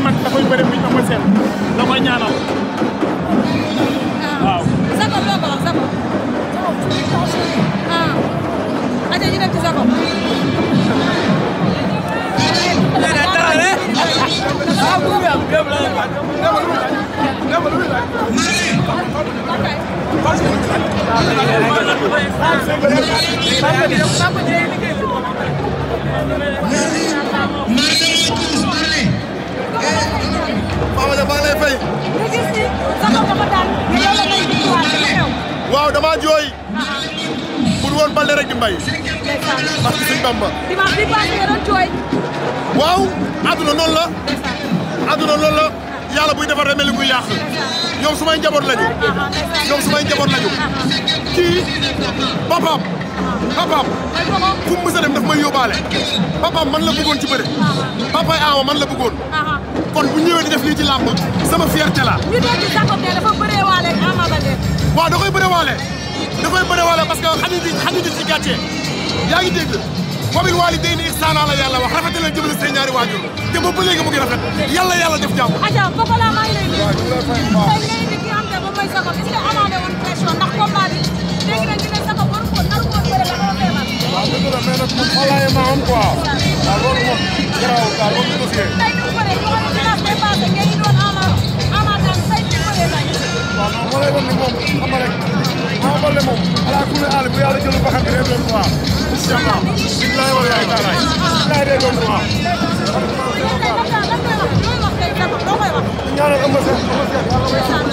mag dafay bëri muy Eumeu Sène da koy ñaanal waaw. Sakho loo ko wax Sakho. aja ñu dem ci Sakho. waaw dama jooy pour woon Baldé rek di mbay parce que Sëñ Bamba dimanche bi passé nga doon jooy. waaw àdduna noonu la àdduna noonu la yàlla buy defar mel ni muy yàq ñoom sumay njaboot lañu ñoom sumay njaboot lañu kii papaam fu mu mës a dem daf may yóbbaale papaam man la bëggoon ci bëre papaay Awa man la bëggoon kon bu ñëwee di def lii ci làmb sama fierté la. ñu doon ci Sakho ne dafa bëree waale ak Ama Baldé. waaw da koy bëre waale parce que xañu ci gàcce yaa ngi dégg wabil waalidayni ihsaana la yàlla wax rafetal leen jëmale seen ñaari waajur te boobu ba léegi mu ngi rafet yàlla def jàmm. aja Pokola maa ngi lay nuyu. tey ngay indi ki nga xam ne moom mooy Sakho est-ce que amaale woon pression ndax combat bi dégg nañ ñu ne Sakho waru ko naru ko bëre la ko feebar. waaw dëgg la mais nag man xalaat yi ma am quoi. waaw loolu moom garaaw daal loolu dossier. tey ñu bëree ñu xam ne village day passé ngeen ñu doon Ama daan tey ñu bëree tey. waaw non moo lay doon ni moom xam nga rek Ama Baldé moom ala kulli aal bu yàlla jëlu ba xam ne day doon quoi. incha allah billahi wallahi taala billahi day doon quoi. ñaanal Eumeu Sène